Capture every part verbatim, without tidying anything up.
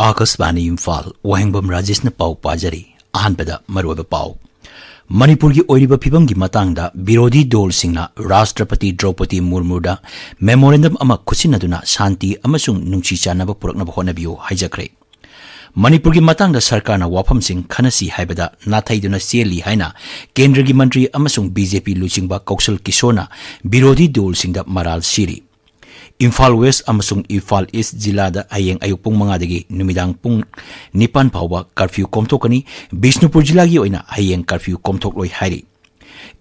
ꯑꯥꯀꯥꯁꯕꯥꯅꯤ ꯏꯝꯐꯥꯜ, ꯋꯥꯍꯦꯡꯕꯝ ꯔꯥꯖꯦꯁꯅ ꯄꯥꯎ ꯄꯥꯖꯔꯤ꯫ ꯑꯍꯥꯟꯕꯗ ꯃꯔꯨꯑꯣꯏꯕ ꯄꯥꯎ꯫ ꯃꯅꯤꯄꯨꯔꯒꯤ ꯑꯣꯏꯔꯤꯕ ꯐꯤꯕꯝꯒꯤ ꯃꯇꯥꯡꯗ ꯕꯤꯔꯣꯙꯤ ꯗꯣꯜꯁꯤꯡꯅ ꯔꯥꯁꯇ꯭ꯔꯄꯇꯤ ꯗ꯭ꯔꯧꯄꯗꯤ ꯃꯨꯔꯃꯨꯗ ꯃꯦꯃꯣꯔꯦꯟꯗꯝ ꯑꯃ ꯈꯨꯠꯁꯤꯟꯅꯗꯨꯅ ꯁꯥꯟꯇꯤ ꯑꯃꯁꯨꯡ ꯅꯨꯡꯁꯤ ꯆꯥꯟꯅꯕ ꯄꯨꯔꯛꯅꯕ ꯍꯣꯠꯅꯕꯤꯌꯨ ꯍꯥꯏꯖꯈ꯭ꯔꯦ꯫ ꯃꯅꯤꯄꯨꯔꯒꯤ ꯃꯇꯥꯡꯗ ꯁꯔꯀꯥꯔꯅ ꯋꯥꯐꯝꯁꯤꯡ ꯈꯟꯅꯁꯤ ꯍꯥꯏꯕꯗ ꯅꯥꯊꯩꯗꯨꯅ ꯆꯦꯜꯂꯤ ꯍꯥꯏꯅ ꯀꯦꯟꯗ꯭ꯔꯒꯤ ꯃꯟꯇ꯭ꯔꯤ ꯑꯃꯁꯨꯡ ꯕꯤ ꯖꯦ ꯄꯤ ꯂꯨꯆꯤꯡꯕ ꯀꯧꯁꯜ ꯀꯤꯁꯣꯔꯅ ꯕꯤꯔꯣꯙꯤ ꯗꯣꯜꯁꯤꯡꯗ ꯃꯔꯥꯜ ꯁꯤꯔꯤ꯫ ꯏꯝꯐꯥꯜ ꯋꯦꯁ ꯑꯃꯁꯨꯡ ꯏꯝꯐꯥꯜ ꯏꯁ ꯖꯤꯂꯥꯗ ꯍꯌꯦꯡ ꯑꯌꯨꯛ ꯄꯨꯡ ꯃꯉꯥꯗꯒꯤ ꯅꯨꯃꯤꯗꯥꯡ ꯄꯨꯡ ꯅꯤꯄꯥꯟ ꯐꯥꯎꯕ ꯀꯔꯐ꯭ꯌꯨ ꯀꯣꯝꯊꯣꯛꯀꯅꯤ꯫ ꯕꯤꯁꯅꯨꯄꯨꯔ ꯖꯤꯂꯥꯒꯤ ꯑꯣꯏꯅ ꯍꯌꯦꯡ ꯀꯔꯐ꯭ꯌꯨ ꯀꯣꯝꯊꯣꯛꯂꯣꯏ ꯍꯥꯏꯔꯤ꯫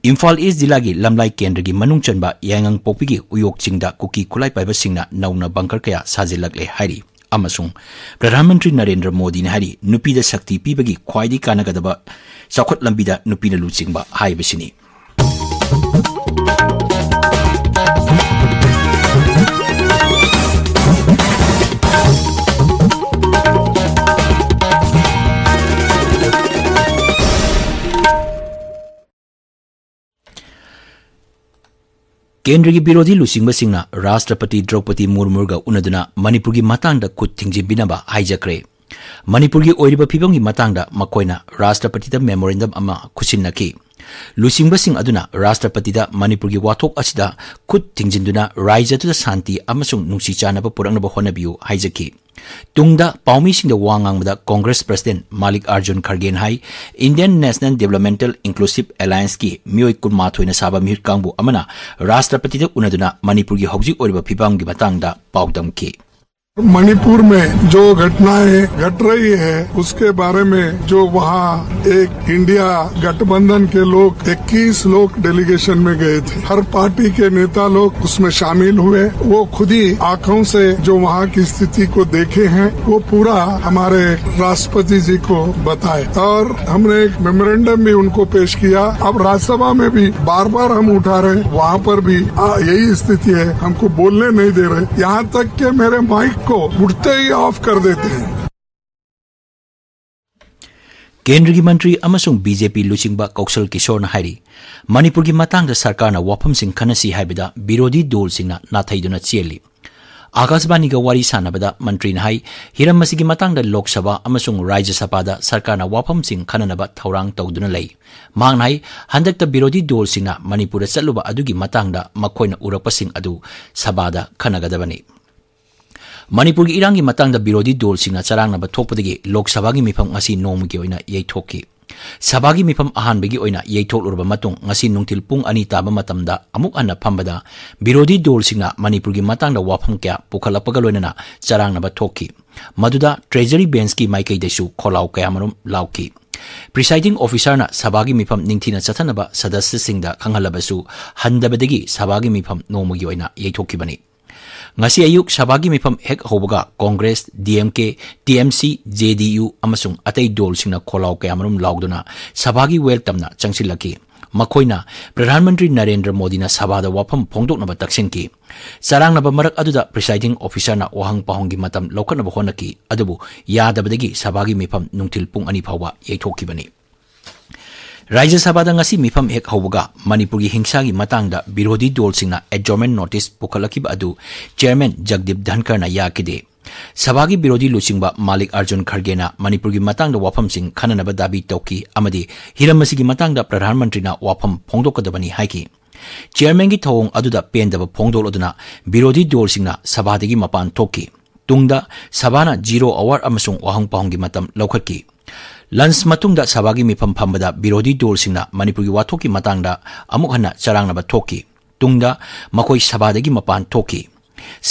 ꯏꯝꯐꯥꯜ ꯏꯁ ꯖꯤꯂꯥꯒꯤ ꯂꯝꯂꯥꯏ ꯀꯦꯟꯗ꯭ꯔꯒꯤ ꯃꯅꯨꯡ ꯆꯟꯕ ꯌꯥꯏꯉꯪꯄꯣꯛꯄꯤꯒꯤ ꯎꯌꯣꯛ ꯆꯤꯡꯗ ꯀꯨꯀꯤ ꯈꯨꯠꯂꯥꯏ ꯄꯥꯏꯕꯁꯤꯡꯅ ꯅꯧꯅ ꯕꯪꯀꯔ ꯀꯌꯥ ꯁꯥꯖꯤꯜꯂꯛꯂꯦ ꯍꯥꯏꯔꯤ꯫ ꯑꯃꯁꯨꯡ ꯄ꯭ꯔꯙꯥꯟ ꯃꯟꯇ꯭ꯔꯤ ꯅꯔꯦꯟꯗ꯭ꯔ ꯃꯣꯗꯤꯅ ꯍꯥꯏꯔꯤ, ꯅꯨꯄꯤꯗ ꯁꯛꯇꯤ ꯄꯤꯕꯒꯤ ꯈ꯭ꯋꯥꯏꯗꯒꯤ ꯀꯥꯟꯅꯒꯗꯕ ꯆꯥꯎꯈꯠ ꯂꯝꯕꯤꯗ ꯅꯨꯄꯤꯅ ꯂꯨꯆꯤꯡꯕ ꯍꯥꯏꯕꯁꯤꯅꯤ꯫ ꯀꯦꯟꯗ꯭ꯔꯒꯤ ꯕꯤꯔꯣꯙꯤ ꯂꯨꯆꯤꯡꯕꯁꯤꯡꯅ ꯔꯥꯁꯇ꯭ꯔꯄꯇꯤ ꯗ꯭ꯔꯧꯄꯗꯤ ꯃꯨꯔꯃꯨꯒ ꯎꯅꯗꯨꯅ ꯃꯅꯤꯄꯨꯔꯒꯤ ꯃꯇꯥꯡꯗ ꯈꯨꯠ ꯊꯤꯡꯖꯤꯟꯕꯤꯅꯕ ꯍꯥꯏꯖꯈ꯭ꯔꯦ꯫ ꯃꯅꯤꯄꯨꯔꯒꯤ ꯑꯣꯏꯔꯤꯕ ꯐꯤꯕꯝꯒꯤ ꯃꯇꯥꯡꯗ ꯃꯈꯣꯏꯅ ꯔꯥꯁꯇ꯭ꯔꯄꯇꯤꯗ ꯃꯦꯃꯣꯔꯦꯟꯗꯝ ꯑꯃ ꯈꯨꯠꯁꯤꯟꯅꯈꯤ꯫ ꯂꯨꯆꯤꯡꯕꯁꯤꯡ ꯑꯗꯨꯅ ꯔꯥꯁꯇ꯭ꯔꯄꯇꯤꯗ ꯃꯅꯤꯄꯨꯔꯒꯤ ꯋꯥꯊꯣꯛ ꯑꯁꯤꯗ ꯈꯨꯠ ꯊꯤꯡꯖꯤꯟꯗꯨꯅ ꯔꯥꯖ꯭ꯌ ꯑꯗꯨꯗ ꯁꯥꯟꯇꯤ ꯑꯃꯁꯨꯡ ꯅꯨꯡꯁꯤ ꯆꯥꯟꯅꯕ ꯄꯨꯔꯛꯅꯕ ꯍꯣꯠꯅꯕꯤꯌꯨ ꯍꯥꯏꯖꯈꯤ꯫ ꯇꯨꯡꯗ ꯄꯥꯎꯃꯤꯁꯤꯡꯗ ꯋꯥ ꯉꯥꯡꯕꯗ ꯀꯣꯡꯒ꯭ꯔꯦꯁ ꯄ꯭ꯔꯁꯤꯗꯦꯟꯠ ꯃꯥꯂꯤꯛ ꯑꯥꯔꯖꯨꯟ ꯈꯔꯒꯦꯅ ꯍꯥꯏ, ꯏꯟꯗꯤꯌꯟ ꯅꯦꯁꯅꯦꯜ ꯗꯤꯕ꯭ꯂꯞꯃꯦꯟꯇꯦꯜ ꯏꯟꯀ꯭ꯂꯨꯁꯤꯚ ꯑꯦꯂꯥꯌꯟꯁꯀꯤ ꯃꯤꯑꯣꯏ ꯀꯨꯟꯃꯥꯊꯣꯏꯅ ꯁꯥꯕ ꯃꯤꯍꯨꯠ ꯀꯥꯡꯕꯨ ꯑꯃꯅ ꯔꯥꯁꯇ꯭ꯔꯄꯇꯤꯗ ꯎꯅꯗꯨꯅ ꯃꯅꯤꯄꯨꯔꯒꯤ ꯍꯧꯖꯤꯛ ꯑꯣꯏꯔꯤꯕ ꯐꯤꯕꯝꯒꯤ ꯃꯇꯥꯡꯗ ꯄꯥꯎꯗꯝꯈꯤ꯫ मणिपुर में जो घटनाएं घट रही है, उसके बारे में जो वहाँ एक इंडिया गठबंधन के लोग, इक्कीस लोग डेलीगेशन में गए थे। हर पार्टी के नेता लोग उसमें शामिल हुए। वो खुद ही आंखों से जो वहाँ की स्थिति को देखे हैं, वो पूरा हमारे राष्ट्रपति जी को बताए और हमने एक मेमोरेंडम भी उनको पेश किया। अब राज्यसभा में भी बार बार हम उठा रहे हैं, वहाँ पर भी, आ, यही स्थिति है, हमको बोलने नहीं दे रहे, यहाँ तक कि मेरे माइक को उठते ही ऑफ कर देते हैं। ꯀꯦꯟꯗ꯭ꯔꯒꯤ ꯃꯟꯇ꯭ꯔꯤ ꯑꯃꯁꯨꯡ ꯕꯤ ꯖꯦ ꯄꯤ ꯂꯨꯆꯤꯡꯕ ꯀꯧꯁꯜ ꯀꯤꯁꯣꯔꯅ ꯍꯥꯏꯔꯤ, ꯃꯅꯤꯄꯨꯔꯒꯤ ꯃꯇꯥꯡꯗ ꯁꯔꯀꯥꯔꯅ ꯋꯥꯐꯝꯁꯤꯡ ꯈꯟꯅꯁꯤ ꯍꯥꯏꯕꯗ ꯕꯤꯔꯣꯙꯤ ꯗꯣꯜꯁꯤꯡꯅ ꯅꯥꯊꯩꯗꯨꯅ ꯆꯦꯜꯂꯤ꯫ ꯑꯥꯀꯥꯁꯕꯥꯅꯤꯒ ꯋꯥꯔꯤ ꯁꯥꯟꯅꯕꯗ ꯃꯟꯇ꯭ꯔꯤꯅ ꯍꯥꯏ, ꯍꯤꯔꯝ ꯑꯁꯤꯒꯤ ꯃꯇꯥꯡꯗ ꯂꯣꯛ ꯁꯚꯥ ꯑꯃꯁꯨꯡ ꯔꯥꯖ꯭ꯌ ꯁꯚꯥꯗ ꯁꯔꯀꯥꯔꯅ ꯋꯥꯐꯝꯁꯤꯡ ꯈꯟꯅꯅꯕ ꯊꯧꯔꯥꯡ ꯇꯧꯗꯨꯅ ꯂꯩ꯫ ꯃꯍꯥꯛꯅ ꯍꯥꯏ, ꯍꯟꯗꯛꯇ ꯕꯤꯔꯣꯙꯤ ꯗꯣꯜꯁꯤꯡꯅ ꯃꯅꯤꯄꯨꯔꯗ ꯆꯠꯂꯨꯕ ꯑꯗꯨꯒꯤ ꯃꯇꯥꯡꯗ ꯃꯈꯣꯏꯅ ꯎꯔꯛꯄꯁꯤꯡ ꯑꯗꯨ ꯁꯚꯥꯗ ꯈꯟꯅꯒꯗꯕꯅꯤ꯫ ꯃꯅꯤꯄꯨꯔꯒꯤ ꯏꯔꯥꯡꯒꯤ ꯃꯇꯥꯡꯗ ꯕꯤꯔꯣꯙꯤ ꯗꯣꯜꯁꯤꯡꯅ ꯆꯔꯥꯡꯅꯕ ꯊꯣꯛꯄꯗꯒꯤ ꯂꯣꯛ ꯁꯚꯥꯒꯤ ꯃꯤꯐꯝ ꯉꯁꯤ ꯅꯣꯡꯃꯒꯤ ꯑꯣꯏꯅ ꯌꯩꯊꯣꯛꯈꯤ꯫ ꯁꯚꯥꯒꯤ ꯃꯤꯐꯝ ꯑꯍꯥꯟꯕꯒꯤ ꯑꯣꯏꯅ ꯌꯩꯊꯣꯛꯂꯨꯔꯕ ꯃꯇꯨꯡ, ꯉꯁꯤ ꯅꯨꯡꯊꯤꯜ ꯄꯨꯡ ꯑꯅꯤ ꯇꯥꯕ ꯃꯇꯝꯗ ꯑꯃꯨꯛ ꯍꯟꯅ ꯐꯝꯕꯗ ꯕꯤꯔꯣꯙꯤ ꯗꯣꯜꯁꯤꯡꯅ ꯃꯅꯤꯄꯨꯔꯒꯤ ꯃꯇꯥꯡꯗ ꯋꯥꯐꯝ ꯀꯌꯥ ꯄꯨꯈꯠꯂꯛꯄꯒ ꯂꯣꯏꯅꯅ ꯆꯔꯥꯡꯅꯕ ꯊꯣꯛꯈꯤ꯫ ꯃꯗꯨꯗ ꯇ꯭ꯔꯦꯖꯔꯤ ꯕꯦꯟꯁꯀꯤ ꯃꯥꯏꯀꯩꯗꯁꯨ ꯈꯣꯜꯂꯥꯎ ꯀꯌꯥꯃꯔꯨꯝ ꯂꯥꯎꯈꯤ꯫ ꯄ꯭ꯔꯤꯁꯥꯏꯗꯤꯡ ꯑꯣꯐꯤꯁꯥꯔꯅ ꯁꯚꯥꯒꯤ ꯃꯤꯐꯝ ꯅꯤꯡꯊꯤꯅ ꯆꯠꯊꯅꯕ ꯁꯗꯁ꯭ꯌꯁꯤꯡꯗ ꯈꯪꯍꯜꯂꯕꯁꯨ, ꯍꯟꯗꯕꯗꯒꯤ ꯁꯚꯥꯒꯤ ꯃꯤꯐꯝ ꯅꯣꯡꯃꯒꯤ ꯑꯣꯏꯅ ꯌꯩꯊꯣꯛꯈꯤꯕꯅꯤ꯫ ꯉꯁꯤ ꯑꯌꯨꯛ ꯁꯚꯥꯒꯤ ꯃꯤꯐꯝ ꯍꯦꯛ ꯍꯧꯕꯒ ꯀꯣꯡꯒ꯭ꯔꯦꯁ, ꯗꯤ ꯑꯦꯝ ꯀꯦ, ꯇꯤ ꯑꯦꯝ ꯁꯤ, ꯖꯦ ꯗꯤ ꯌꯨ ꯑꯃꯁꯨꯡ ꯑꯇꯩ ꯗꯣꯜꯁꯤꯡꯅ ꯈꯣꯜꯂꯥꯎ ꯀꯌꯥꯃꯔꯨꯝ ꯂꯥꯎꯗꯨꯅ ꯁꯚꯥꯒꯤ ꯋꯦꯜꯀꯝꯅ ꯆꯪꯁꯤꯜꯂꯛꯈꯤ꯫ ꯃꯈꯣꯏꯅ ꯄ꯭ꯔꯙꯥꯟ ꯃꯟꯇ꯭ꯔꯤ ꯅꯔꯦꯟꯗ꯭ꯔ ꯃꯣꯗꯤꯅ ꯁꯚꯥꯗ ꯋꯥꯐꯝ ꯐꯣꯡꯗꯣꯛꯅꯕ ꯇꯛꯁꯤꯟꯈꯤ꯫ ꯆꯔꯥꯡꯅꯕ ꯃꯔꯛ ꯑꯗꯨꯗ ꯄ꯭ꯔꯤꯁꯥꯏꯗꯤꯡ ꯑꯣꯐꯤꯁꯥꯔꯅ ꯋꯥꯍꯪ ꯄꯥꯎꯍꯪꯒꯤ ꯃꯇꯝ ꯂꯧꯈꯠꯅꯕ ꯍꯣꯠꯅꯈꯤ, ꯑꯗꯨꯕꯨ ꯌꯥꯗꯕꯗꯒꯤ ꯁꯚꯥꯒꯤ ꯃꯤꯐꯝ ꯅꯨꯡꯊꯤꯜ ꯄꯨꯡ ꯑꯅꯤ ꯐꯥꯎꯕ ꯌꯩꯊꯣꯛꯈꯤꯕꯅꯤ꯫ ꯔꯥꯖ꯭ꯌ ꯁꯚꯥꯗ ꯉꯁꯤ ꯃꯤꯐꯝ ꯍꯦꯛ ꯍꯧꯕꯒ ꯃꯅꯤꯄꯨꯔꯒꯤ ꯍꯤꯡꯁꯥꯒꯤ ꯃꯇꯥꯡꯗ ꯕꯤꯔꯣꯙꯤ ꯗꯣꯜꯁꯤꯡꯅ adjournment notice ꯄꯨꯈꯠꯂꯛꯈꯤꯕ ꯑꯗꯨ ꯆꯤꯌꯔꯃꯦꯟ ꯖꯒꯗꯤꯞ ꯙꯟꯈꯔꯅ ꯌꯥꯈꯤꯗꯦ꯫ ꯁꯚꯥꯒꯤ ꯕꯤꯔꯣꯙꯤ ꯂꯨꯆꯤꯡꯕ ꯃꯥꯂꯤꯛ ꯑꯔꯖꯨꯟ ꯈꯔꯒꯦꯅ ꯃꯅꯤꯄꯨꯔꯒꯤ ꯃꯇꯥꯡꯗ ꯋꯥꯐꯝꯁꯤꯡ ꯈꯟꯅꯅꯕ ꯗꯥꯕꯤ ꯇꯧꯈꯤ ꯑꯃꯗꯤ ꯍꯤꯔꯝ ꯑꯁꯤꯒꯤ ꯃꯇꯥꯡꯗ ꯄ꯭ꯔꯙꯥꯟ ꯃꯟꯇ꯭ꯔꯤꯅ ꯋꯥꯐꯝ ꯐꯣꯡꯗꯣꯛꯀꯗꯕꯅꯤ ꯍꯥꯏꯈꯤ꯫ ꯆꯤꯌꯔꯃꯦꯟꯒꯤ ꯊꯧꯑꯣꯡ ꯑꯗꯨꯗ ꯄꯦꯟꯗꯕ ꯐꯣꯡꯗꯣꯛꯂꯗꯨꯅ ꯕꯤꯔꯣꯙꯤ ꯗꯣꯜꯁꯤꯡꯅ ꯁꯚꯥꯗꯒꯤ ꯃꯄꯥꯟ ꯊꯣꯛꯈꯤ꯫ ꯇꯨꯡꯗ ꯁꯚꯥꯅ zero hour ꯑꯃꯁꯨꯡ ꯋꯥꯍꯪ ꯄꯥꯎꯍꯪꯒꯤ ꯃꯇꯝ ꯂꯧꯈꯠꯈꯤ꯫ ꯂꯟꯆ ꯃꯇꯨꯡꯗ ꯁꯚꯥꯒꯤ ꯃꯤꯐꯝ ꯐꯝꯕꯗ ꯕꯤꯔꯣꯙꯤ ꯗꯣꯜꯁꯤꯡꯅ ꯃꯅꯤꯄꯨꯔꯒꯤ ꯋꯥꯊꯣꯛꯀꯤ ꯃꯇꯥꯡꯗ ꯑꯃꯨꯛ ꯍꯟꯅ ꯆꯔꯥꯡꯅꯕ ꯊꯣꯛꯈꯤ꯫ ꯇꯨꯡꯗ ꯃꯈꯣꯏ ꯁꯚꯥꯗꯒꯤ ꯃꯄꯥꯟ ꯊꯣꯛꯈꯤ꯫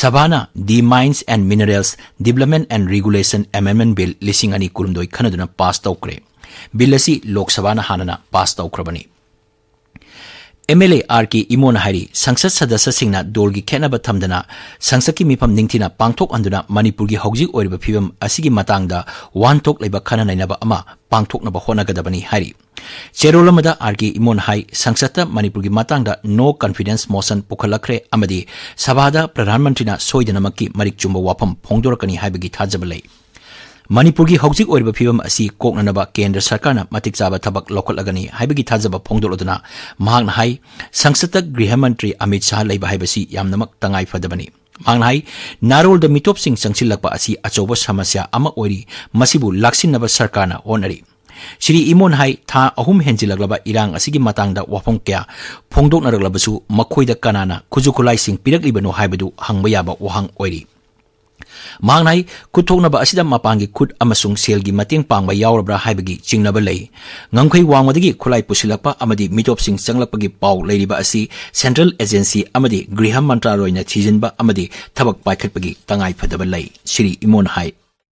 ꯁꯚꯥꯅ The Mines and Minerals Development and Regulation Amendment Bill ꯂꯤꯁꯤꯡ ꯑꯅꯤ ꯀꯨꯟꯍꯨꯝꯗꯣꯏ ꯈꯟꯅꯗꯨꯅ ꯄꯥꯁ ꯇꯧꯈ꯭ꯔꯦ꯫ ꯕꯤꯜ ꯑꯁꯤ ꯂꯣꯛ ꯁꯚꯥꯅ ꯍꯥꯟꯅꯅ ꯄꯥꯁ ꯇꯧꯈ꯭ꯔꯕꯅꯤ꯫ M L A R K ꯏꯃꯣꯅ ꯍꯥꯏꯔꯤ, ꯁꯪꯁꯠ ꯁꯗꯁ꯭ꯌꯁꯤꯡꯅ ꯗꯣꯜꯒꯤ ꯈꯦꯠꯅꯕ ꯊꯝꯗꯅ ꯁꯪꯁꯠꯀꯤ ꯃꯤꯐꯝ ꯅꯤꯡꯊꯤꯅ ꯄꯥꯡꯊꯣꯛꯍꯟꯗꯨꯅ ꯃꯅꯤꯄꯨꯔꯒꯤ ꯍꯧꯖꯤꯛ ꯑꯣꯏꯔꯤꯕ ꯐꯤꯕꯝ ꯑꯁꯤꯒꯤ ꯃꯇꯥꯡꯗ ꯋꯥꯍꯟꯊꯣꯛ ꯂꯩꯕ ꯈꯟꯅ ꯅꯩꯅꯕ ꯑꯃ ꯄꯥꯡꯊꯣꯛꯅꯕ ꯍꯣꯠꯅꯒꯗꯕꯅꯤ ꯍꯥꯏꯔꯤ꯫ ꯆꯦꯔꯣꯜ ꯑꯃꯗ ꯑꯥꯔ ꯀꯦ ꯏꯃꯣꯅ ꯍꯥꯏ, ꯁꯪꯁꯠꯇ ꯃꯅꯤꯄꯨꯔꯒꯤ ꯃꯇꯥꯡꯗ no confidence motion ꯄꯨꯈꯠꯂꯛꯈ꯭ꯔꯦ ꯑꯃꯗꯤ ꯁꯚꯥꯗ ꯄ꯭ꯔꯙꯥꯟ ꯃꯟꯇ꯭ꯔꯤꯅ ꯁꯣꯏꯗꯅꯃꯛꯀꯤ ꯃꯔꯤꯛ ꯆꯨꯝꯕ ꯋꯥꯐꯝ ꯐꯣꯡꯗꯣꯔꯛꯀꯅꯤ ꯍꯥꯏꯕꯒꯤ ꯊꯥꯖꯕ ꯂꯩ꯫ ꯃꯅꯤꯄꯨꯔꯒꯤ ꯍꯧꯖꯤꯛ ꯑꯣꯏꯔꯤꯕ ꯐꯤꯕꯝ ꯑꯁꯤ ꯀꯣꯛꯅꯅꯕ ꯀꯦꯟꯗ꯭ꯔ ꯁꯔꯀꯥꯔꯅ ꯃꯇꯤꯛ ꯆꯥꯕ ꯊꯕꯛ ꯂꯧꯈꯠꯂꯒꯅꯤ ꯍꯥꯏꯕꯒꯤ ꯊꯥꯖꯕ ꯐꯣꯡꯗꯣꯛꯂꯗꯨꯅ ꯃꯍꯥꯛꯅ ꯍꯥꯏ, ꯁꯪꯁꯠꯇ ꯒ꯭ꯔꯤꯍ ꯃꯟꯇ꯭ꯔꯤ ꯑꯃꯤꯠ ꯁꯥꯍ ꯂꯩꯕ ꯍꯥꯏꯕꯁꯤ ꯌꯥꯝꯅꯃꯛ ꯇꯉꯥꯏ ꯐꯗꯕꯅꯤ꯫ ꯃꯍꯥꯛꯅ ꯍꯥꯏ, ꯅꯥꯔꯣꯜꯗ ꯃꯤꯇꯣꯞꯁꯤꯡ ꯆꯪꯁꯤꯜꯂꯛꯄ ꯑꯁꯤ ꯑꯆꯧꯕ ꯁꯃꯁ꯭ꯌꯥ ꯑꯃ ꯑꯣꯏꯔꯤ, ꯃꯁꯤꯕꯨ ꯂꯥꯛꯁꯤꯟꯅꯕ ꯁꯔꯀꯥꯔꯅ ꯍꯣꯠꯅꯔꯤ꯫ ꯁ꯭ꯔꯤ ꯏꯃꯣꯟ ꯍꯥꯏ, ꯊꯥ ꯑꯍꯨꯝ ꯍꯦꯟꯖꯤꯜꯂꯛꯂꯕ ꯏꯔꯥꯡ ꯑꯁꯤꯒꯤ ꯃꯇꯥꯡꯗ ꯋꯥꯐꯝ ꯀꯌꯥ ꯐꯣꯡꯗꯣꯛꯅꯔꯛꯂꯕꯁꯨ, ꯃꯈꯣꯏꯗ ꯀꯅꯥꯅ ꯈꯨꯠꯁꯨ ꯈꯨꯠꯂꯥꯏꯁꯤꯡ ꯄꯤꯔꯛꯂꯤꯕꯅꯣ ꯍꯥꯏꯕꯗꯨ ꯍꯪꯕ ꯌꯥꯕ ꯋꯥꯍꯪ ꯑꯣꯏꯔꯤ꯫ ꯃꯍꯥꯛꯅ ꯍꯥꯏ, ꯈꯨꯠ ꯊꯣꯛꯅꯕ ꯑꯁꯤꯗ ꯃꯄꯥꯟꯒꯤ ꯈꯨꯠ ꯑꯃꯁꯨꯡ ꯁꯦꯜꯒꯤ ꯃꯇꯦꯡ ꯄꯥꯡꯕ ꯌꯥꯎꯔꯕ꯭ꯔꯥ ꯍꯥꯏꯕꯒꯤ ꯆꯤꯡꯅꯕ ꯂꯩ꯫ ꯉꯝꯈꯩ ꯋꯥꯡꯃꯗꯒꯤ ꯈꯨꯠꯂꯥꯏ ꯄꯨꯁꯤꯜꯂꯛꯄ ꯑꯃꯗꯤ ꯃꯤꯇꯣꯞꯁꯤꯡ ꯆꯪꯂꯛꯄꯒꯤ ꯄꯥꯎ ꯂꯩꯔꯤꯕ ꯑꯁꯤ ꯁꯦꯟꯇ꯭ꯔꯦꯜ ꯑꯦꯖꯦꯟꯁꯤ ꯑꯃꯗꯤ ꯒ꯭ꯔꯤꯍ ꯃꯟꯇ꯭ꯔꯥꯂꯣꯏꯅ ꯊꯤꯖꯤꯟꯕ ꯑꯃꯗꯤ ꯊꯕꯛ ꯄꯥꯏꯈꯠꯄꯒꯤ ꯇꯉꯥꯏꯐꯗꯕ ꯂꯩ, ꯁ꯭ꯔꯤ ꯏꯃꯣꯟ ꯍꯥꯏ꯫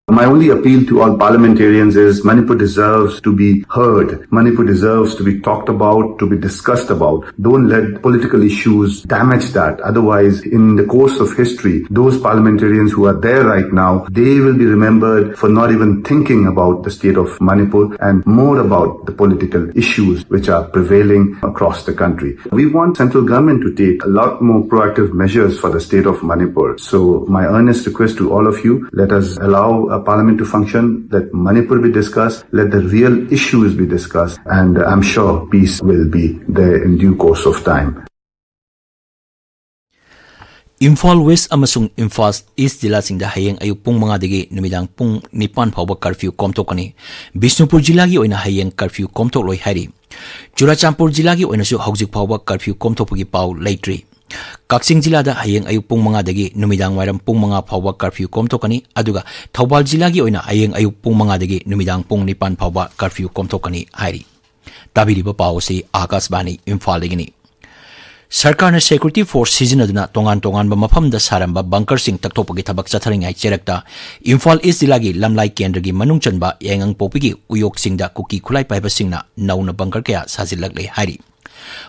My only appeal to all parliamentarians is Manipur deserves to be heard. Manipur deserves to be talked about, to be discussed about. Don't let political issues damage that. Otherwise, in the course of history, those parliamentarians who are there right now, they will be remembered for not even thinking about the state of Manipur and more about the political issues which are prevailing across the country. We want central government to take a lot more proactive measures for the state of Manipur. So my earnest request to all of you, let us allow a parliament to function, let Manipur be discussed, let the real issues be discussed, and I'm sure peace will be there in due course of time. Imphal west ꯑꯃꯁꯨꯡ ꯏꯝꯐꯥꯜ ꯏꯁ ꯖꯤꯂꯥꯁꯤꯡꯗ ꯍꯌꯦꯡ ꯑꯌꯨꯛ ꯄꯨꯡ ꯃꯉꯥꯗꯒꯤ ꯅꯨꯃꯤꯗꯥꯡ ꯄꯨꯡ ꯅꯤꯄꯥꯟ ꯐꯥꯎꯕ ꯀꯔꯐ꯭ꯌꯨ ꯀꯣꯝꯊꯣꯛꯀꯅꯤ꯫ ꯕꯤꯁꯅꯨꯄꯨꯔ ꯖꯤꯂꯥꯒꯤ ꯑꯣꯏꯅ ꯍꯌꯦꯡ ꯀꯔꯐ꯭ꯌꯨ ꯀꯣꯝꯊꯣꯛꯂꯣꯏ ꯍꯥꯏꯔꯤ꯫ ꯆꯨꯔꯥꯆꯥꯟꯄꯨꯔ ꯖꯤꯂꯥꯒꯤ ꯑꯣꯏꯅꯁꯨ ꯍꯧꯖꯤꯛ ꯐꯥꯎꯕ ꯀꯔꯐ꯭ꯌꯨ ꯀꯣꯝꯊꯣꯛꯄꯒꯤ ꯄꯥꯎ ꯂꯩꯇ꯭ꯔꯤ꯫ ꯀꯛꯆꯤꯡ ꯖꯤꯂꯥꯗ ꯍꯌꯦꯡ ꯑꯌꯨꯛ ꯄꯨꯡ ꯃꯉꯥꯗꯒꯤ ꯅꯨꯃꯤꯗꯥꯡ ꯋꯥꯏꯔꯝ ꯄꯨꯡ ꯃꯉꯥ ꯐꯥꯎꯕ ꯀꯔꯐ꯭ꯌꯨ ꯀꯣꯝꯊꯣꯛꯀꯅꯤ, ꯑꯗꯨꯒ ꯊꯧꯕꯥꯜ ꯖꯤꯂꯥꯒꯤ ꯑꯣꯏꯅ ꯍꯌꯦꯡ ꯑꯌꯨꯛ ꯄꯨꯡ ꯃꯉꯥꯗꯒꯤ ꯅꯨꯃꯤꯗꯥꯡ ꯄꯨꯡ ꯅꯤꯄꯥꯟ ꯐꯥꯎꯕ ꯀꯔꯐ꯭ꯌꯨ ꯀꯣꯝꯊꯣꯛꯀꯅꯤ ꯍꯥꯏꯔꯤ꯫ ꯇꯥꯕꯤꯔꯤꯕ ꯄꯥꯎ ꯑꯁꯤ ꯑꯥꯀꯥꯁꯕꯥꯅꯤ ꯏꯝꯐꯥꯜꯗꯒꯤꯅꯤ꯫ ꯁꯔꯀꯥꯔꯅ ꯁꯦꯀ꯭ꯌꯨꯔꯤꯇꯤ ꯐꯣꯔꯁ ꯁꯤꯖꯤꯟꯅꯗꯨꯅ ꯇꯣꯉꯥꯟ ꯇꯣꯉꯥꯟꯕ ꯃꯐꯝꯗ ꯁꯥꯔꯝꯕ ꯕꯪꯀꯔꯁꯤꯡ ꯇꯛꯊꯣꯛꯄꯒꯤ ꯊꯕꯛ ꯆꯠꯊꯔꯤꯉꯩ ꯆꯦꯔꯛꯇ ꯏꯝꯐꯥꯜ ꯏꯁ ꯖꯤꯂꯥꯒꯤ ꯂꯝꯂꯥꯏ ꯀꯦꯟꯗ꯭ꯔꯒꯤ ꯃꯅꯨꯡ ꯆꯟꯕ ꯌꯥꯏꯉꯪꯄꯣꯛꯄꯤꯒꯤ ꯎꯌꯣꯛꯁꯤꯡꯗ ꯀꯨꯀꯤ ꯈꯨꯠꯂꯥꯏ ꯄꯥꯏꯕꯁꯤꯡꯅ ꯅꯧꯅ ꯕꯪꯀꯔ ꯀꯌꯥ ꯁꯥꯖꯤꯜꯂꯛꯂꯦ ꯍꯥꯏꯔꯤ꯫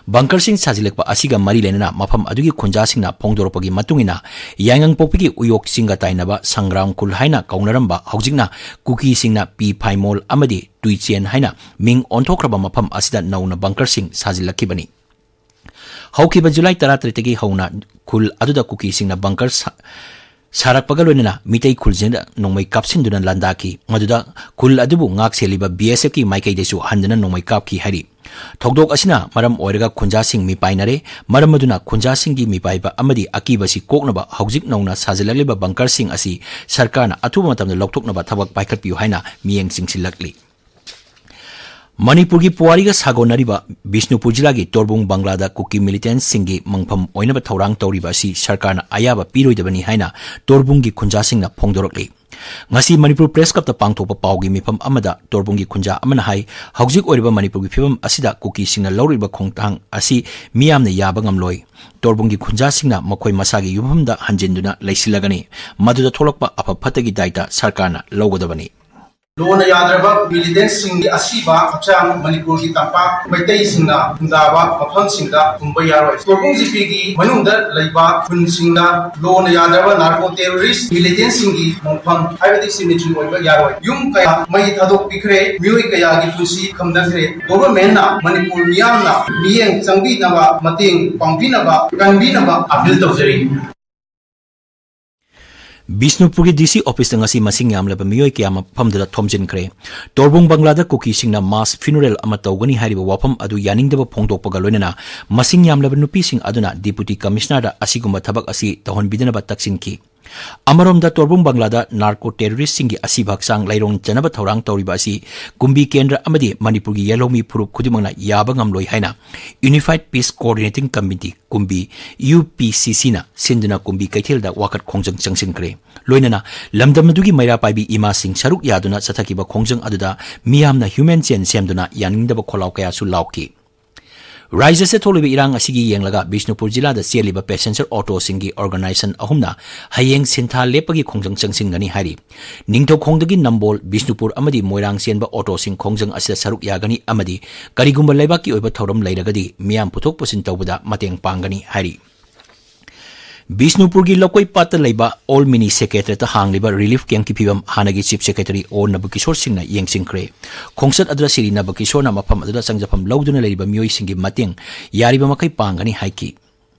ꯕꯪꯀꯔꯁꯤꯡ ꯁꯥꯖꯤꯜꯂꯛꯄ ꯑꯁꯤꯒ ꯃꯔꯤ ꯂꯩꯅꯅ ꯃꯐꯝ ꯑꯗꯨꯒꯤ ꯈꯨꯟꯖꯥꯁꯤꯡꯅ ꯐꯣꯡꯗꯣꯔꯛꯄꯒꯤ ꯃꯇꯨꯡ ꯏꯟꯅ, ꯌꯥꯏꯉꯪꯄꯣꯛꯄꯤꯒꯤ ꯎꯌꯣꯛꯁꯤꯡꯒ ꯇꯥꯏꯅꯕ ꯁꯪꯒ꯭ꯔꯥꯝ ꯈꯨꯜ ꯍꯥꯏꯅ ꯀꯧꯅꯔꯝꯕ, ꯍꯧꯖꯤꯛꯅ ꯀꯨꯀꯤꯁꯤꯡꯅ ꯄꯤ ꯐꯥꯏꯃꯣꯜ ꯑꯃꯗꯤ ꯇꯨꯏꯆꯦꯟ ꯍꯥꯏꯅ ꯃꯤꯡ ꯑꯣꯟꯊꯣꯛꯈ꯭ꯔꯕ ꯃꯐꯝ ꯑꯁꯤꯗ ꯅꯧꯅ ꯕꯪꯀꯔꯁꯤꯡ ꯁꯥꯖꯤꯜꯂꯛꯈꯤꯕꯅꯤ꯫ ꯍꯧꯈꯤꯕ ꯖꯨꯂꯥꯏ ꯇꯔꯥꯇꯔꯦꯠꯇꯒꯤ ꯍꯧꯅ ꯈꯨꯜ ꯑꯗꯨꯗ ꯀꯨꯀꯤꯁꯤꯡꯅ ꯕꯪꯀꯔ ꯁꯥ-, ꯁꯥꯔꯛꯄꯒ ꯂꯣꯏꯅꯅ ꯃꯤꯇꯩ ꯈꯨꯜꯁꯤꯡꯗ ꯅꯣꯡꯃꯩ ꯀꯥꯞꯁꯤꯟꯗꯨꯅ ꯂꯥꯟꯗꯥꯈꯤ꯫ ꯃꯗꯨꯗ ꯈꯨꯜ ꯑꯗꯨꯕꯨ ꯉꯥꯛ ꯁꯦꯜꯂꯤꯕ ꯕꯤ ꯑꯦꯁ ꯑꯦꯐꯀꯤ ꯃꯥꯏꯀꯩꯗꯁꯨ ꯍꯟꯗꯨꯅ ꯅꯣꯡꯃꯩ ꯀꯥꯞꯈꯤ ꯍꯥꯏꯔꯤ꯫ ꯊꯧꯗꯣꯛ ꯑꯁꯤꯅ ꯃꯔꯝ ꯑꯣꯏꯔꯒ ꯈꯨꯟꯖꯥꯁꯤꯡ ꯃꯤꯄꯥꯏꯅꯔꯦ꯫ ꯃꯔꯝ ꯑꯗꯨꯅ ꯈꯨꯟꯖꯥꯁꯤꯡꯒꯤ ꯃꯤꯄꯥꯏꯕ ꯑꯃꯗꯤ ꯑꯀꯤꯕꯁꯤ ꯀꯣꯛꯅꯕ ꯍꯧꯖꯤꯛ ꯅꯧꯅ ꯁꯥꯖꯤꯜꯂꯛꯂꯤꯕ bunker ꯁꯤꯡ ꯑꯁꯤ ꯁꯔꯀꯥꯔꯅ ꯑꯊꯨꯕ ꯃꯇꯝꯗ ꯂꯧꯊꯣꯛꯅꯕ ꯊꯕꯛ ꯄꯥꯏꯈꯠꯄꯤꯌꯨ ꯍꯥꯏꯅ ꯃꯤꯠꯌꯦꯡ ꯆꯤꯡꯁꯤꯜꯂꯛꯂꯤ꯫ ꯃꯅꯤꯄꯨꯔꯒꯤ ꯄꯨꯋꯥꯔꯤꯒ ꯁꯥꯒꯣꯟꯅꯔꯤꯕ ꯕꯤꯁꯅꯨꯄꯨꯔ ꯖꯤꯂꯥꯒꯤ ꯇꯣꯔꯕꯨꯡ ꯕꯪꯒ꯭ꯂꯥꯗ ꯀꯨꯀꯤ militant ꯁꯤꯡꯒꯤ ꯃꯪꯐꯝ ꯑꯣꯏꯅꯕ ꯊꯧꯔꯥꯡ ꯇꯧꯔꯤꯕ ꯑꯁꯤ ꯁꯔꯀꯥꯔꯅ ꯑꯌꯥꯕ ꯄꯤꯔꯣꯏꯗꯕꯅꯤ ꯍꯥꯏꯅ ꯇꯣꯔꯕꯨꯡꯒꯤ ꯈꯨꯟꯖꯥꯁꯤꯡꯅ ꯐꯣꯡꯗꯣꯔꯛꯂꯤ꯫ ꯉꯁꯤ ꯃꯅꯤꯄꯨꯔ Press Club ꯇ ꯄꯥꯡꯊꯣꯛꯄ ꯄꯥꯎꯒꯤ ꯃꯤꯐꯝ ꯑꯃꯗ ꯇꯣꯔꯕꯨꯡꯒꯤ ꯈꯨꯟꯖꯥ ꯑꯃꯅ ꯍꯥꯏ, ꯍꯧꯖꯤꯛ ꯑꯣꯏꯔꯤꯕ ꯃꯅꯤꯄꯨꯔꯒꯤ ꯐꯤꯕꯝ ꯑꯁꯤꯗ ꯀꯨꯀꯤꯁꯤꯡꯅ ꯂꯧꯔꯤꯕ ꯈꯣꯡꯊꯥꯡ ꯑꯁꯤ ꯃꯤꯌꯥꯝꯅ ꯌꯥꯕ ꯉꯝꯂꯣꯏ꯫ ꯇꯣꯔꯕꯨꯡꯒꯤ ꯈꯨꯟꯖꯥꯁꯤꯡꯅ ꯃꯈꯣꯏ ꯃꯁꯥꯒꯤ ꯌꯨꯝꯐꯝꯗ ꯍꯟꯖꯤꯟꯗꯨꯅ ꯂꯩꯁꯤꯜꯂꯒꯅꯤ꯫ ꯃꯗꯨꯗ ꯊꯣꯛꯂꯛꯄ ꯑꯐ ꯐꯠꯇꯒꯤ ꯗꯥꯏꯇ ꯁꯔꯀꯥꯔꯅ ꯂꯧꯒꯗꯕꯅꯤ꯫ ꯂꯣꯅ ꯌꯥꯗ꯭ꯔꯕ militant ꯁꯤꯡꯒꯤ ꯑꯁꯤꯕ ꯍꯛꯆꯥꯡ ꯃꯅꯤꯄꯨꯔꯒꯤ ꯇꯝꯄꯥꯛ ꯃꯩꯇꯩꯁꯤꯡꯅ ꯈꯨꯟꯗꯥꯕ ꯃꯐꯝꯁꯤꯡꯗ ꯐꯨꯝꯕ ꯌꯥꯔꯣꯏ꯫ ꯇꯣꯔꯕꯨꯡ ꯖꯤꯄꯤꯒꯤ ꯃꯅꯨꯡꯗ ꯂꯩꯕ ꯈꯨꯟꯁꯤꯡꯗ ꯂꯣꯅ ꯌꯥꯗ꯭ꯔꯕ narco terrorist militant ꯁꯤꯡꯒꯤ ꯃꯣꯡꯐꯝ ꯍꯥꯏꯕꯗꯤ cemetery ꯑꯣꯏꯕ ꯌꯥꯔꯣꯏ꯫ ꯌꯨꯝ ꯀꯌꯥ ꯃꯩ ꯊꯥꯗꯣꯛꯄꯤꯈ꯭ꯔꯦ, ꯃꯤꯑꯣꯏ ꯀꯌꯥꯒꯤ ꯄꯨꯟꯁꯤ ꯈꯝꯅꯈ꯭ꯔꯦ꯫ Government ꯅ ꯃꯅꯤꯄꯨꯔ ꯃꯤꯌꯥꯝꯅ ꯃꯤꯠꯌꯦꯡ ꯆꯪꯕꯤꯅꯕ, ꯃꯇꯦꯡ ꯄꯥꯡꯕꯤꯅꯕ, ꯀꯟꯕꯤꯅꯕ appeal ꯇꯧꯖꯔꯤ꯫ ꯕꯤꯁꯅꯨꯄꯨꯔꯒꯤ DC office ꯇ ꯉꯁꯤ ꯃꯁꯤꯡ ꯌꯥꯝꯂꯕ ꯃꯤꯑꯣꯏ ꯀꯌꯥ ꯃꯐꯝꯗꯨꯗ ꯊꯣꯝꯖꯤꯟꯈ꯭ꯔꯦ꯫ ꯇꯣꯔꯕꯨꯡ ꯕꯪꯒ꯭ꯂꯥꯗ ꯀꯨꯀꯤꯁꯤꯡꯅ mass funeral ꯑꯃ ꯇꯧꯒꯅꯤ ꯍꯥꯏꯔꯤꯕ ꯋꯥꯐꯝ ꯑꯗꯨ ꯌꯥꯅꯤꯡꯗꯕ ꯐꯣꯡꯗꯣꯛꯄꯒ ꯂꯣꯏꯅꯅ ꯃꯁꯤꯡ ꯌꯥꯝꯂꯕ ꯅꯨꯄꯤꯁꯤꯡ ꯑꯗꯨꯅ Deputy Commissioner ꯗ ꯑꯁꯤꯒꯨꯝꯕ ꯊꯕꯛ ꯑꯁꯤ ꯇꯧꯍꯟꯕꯤꯗꯅꯕ ꯇꯛꯁꯤꯟꯈꯤ꯫ ꯑꯃꯔꯣꯝꯗ ꯇꯣꯔꯕꯨꯡ ꯕꯪꯒ꯭ꯂꯥꯗ narco terrorist ꯁꯤꯡꯒꯤ ꯑꯁꯤꯕ ꯍꯛꯆꯥꯡ ꯂꯩꯔꯣꯡ ꯆꯟꯅꯕ ꯊꯧꯔꯥꯡ ꯇꯧꯔꯤꯕ ꯑꯁꯤ ꯀꯨꯝꯕꯤ ꯀꯦꯟꯗ꯭ꯔ ꯑꯃꯗꯤ ꯃꯅꯤꯄꯨꯔꯒꯤ ꯌꯦꯜꯍꯧꯃꯤ ꯐꯨꯔꯨꯞ ꯈꯨꯗꯤꯡꯃꯛꯅ ꯌꯥꯕ ꯉꯝꯂꯣꯏ ꯍꯥꯏꯅ Unified Peace Coordinating Committee, ꯀꯨꯝꯕꯤ, UPCC ꯅ ꯁꯤꯟꯗꯨꯅ ꯀꯨꯝꯕꯤ ꯀꯩꯊꯦꯜꯗ ꯋꯥꯀꯠ ꯈꯣꯡꯖꯪ ꯆꯪꯁꯤꯟꯈ꯭ꯔꯦ꯫ ꯂꯣꯏꯅꯅ ꯂꯝꯗꯝ ꯑꯗꯨꯒꯤ ꯃꯩꯔꯥ ꯄꯥꯏꯕꯤ ꯏꯃꯥꯁꯤꯡ ꯁꯔꯨꯛ ꯌꯥꯗꯨꯅ ꯆꯠꯊꯈꯤꯕ ꯈꯣꯡꯖꯪ ꯑꯗꯨꯗ ꯃꯤꯌꯥꯝꯅ human chain ꯁꯦꯝꯗꯨꯅ ꯌꯥꯅꯤꯡꯗꯕ ꯈꯣꯜꯂꯥꯎ ꯀꯌꯥꯁꯨ ꯂꯥꯎꯈꯤ꯫ ꯔꯥꯖ꯭ꯌꯁꯤꯗ ꯊꯣꯛꯂꯤꯕ ꯏꯔꯥꯡ ꯑꯁꯤꯒꯤ ꯌꯦꯡꯂꯒ ꯕꯤꯁꯅꯨꯄꯨꯔ ꯖꯤꯂꯥꯗ ꯆꯦꯜꯂꯤꯕ passenger auto ꯁꯤꯡꯒꯤ organization ꯑꯍꯨꯝꯅ ꯍꯌꯦꯡ ꯁꯤꯟꯊꯥ ꯂꯦꯞꯄꯒꯤ ꯈꯣꯡꯖꯪ ꯆꯪꯁꯤꯟꯒꯅꯤ ꯍꯥꯏꯔꯤ꯫ ꯅꯤꯡꯊꯧꯈꯣꯡꯗꯒꯤ ꯅꯝꯕꯣꯜ, ꯕꯤꯁꯅꯨꯄꯨꯔ ꯑꯃꯗꯤ ꯃꯣꯏꯔꯥꯡ ꯆꯦꯟꯕ auto ꯁꯤꯡ ꯈꯣꯡꯖꯪ ꯑꯁꯤꯗ ꯁꯔꯨꯛ ꯌꯥꯒꯅꯤ ꯑꯃꯗꯤ ꯀꯔꯤꯒꯨꯝꯕ ꯂꯩꯕꯥꯛꯀꯤ ꯑꯣꯏꯕ ꯊꯧꯔꯝ ꯂꯩꯔꯒꯗꯤ ꯃꯤꯌꯥꯝ ꯄꯨꯊꯣꯛ ꯄꯨꯁꯤꯟ ꯇꯧꯕꯗ ꯃꯇꯦꯡ ꯄꯥꯡꯒꯅꯤ ꯍꯥꯏꯔꯤ꯫ ꯕꯤꯁꯅꯨꯄꯨꯔꯒꯤ ꯂꯧꯀꯣꯏ ꯄꯥꯠꯇ ꯂꯩꯕ Old Mini Secretariat ꯇ ꯍꯥꯡꯂꯤꯕ relief camp ꯀꯤ ꯐꯤꯕꯝ ꯍꯥꯟꯅꯒꯤ Chief Secretary O ꯅꯕꯀꯤꯁꯣꯔ ꯁꯤꯡꯅ ꯌꯦꯡꯁꯤꯟꯈ꯭ꯔꯦ꯫ ꯈꯣꯡꯆꯠ ꯑꯗꯨꯗ ꯁꯤꯔꯤ ꯅꯕꯀꯤꯁꯣꯔꯅ ꯃꯐꯝ ꯑꯗꯨꯗ ꯆꯪꯖꯐꯝ ꯂꯧꯗꯨꯅ ꯂꯩꯔꯤꯕ ꯃꯤꯑꯣꯏꯁꯤꯡꯒꯤ ꯃꯇꯦꯡ ꯌꯥꯔꯤꯕ ꯃꯈꯩ ꯄꯥꯡꯒꯅꯤ ꯍꯥꯏꯈꯤ꯫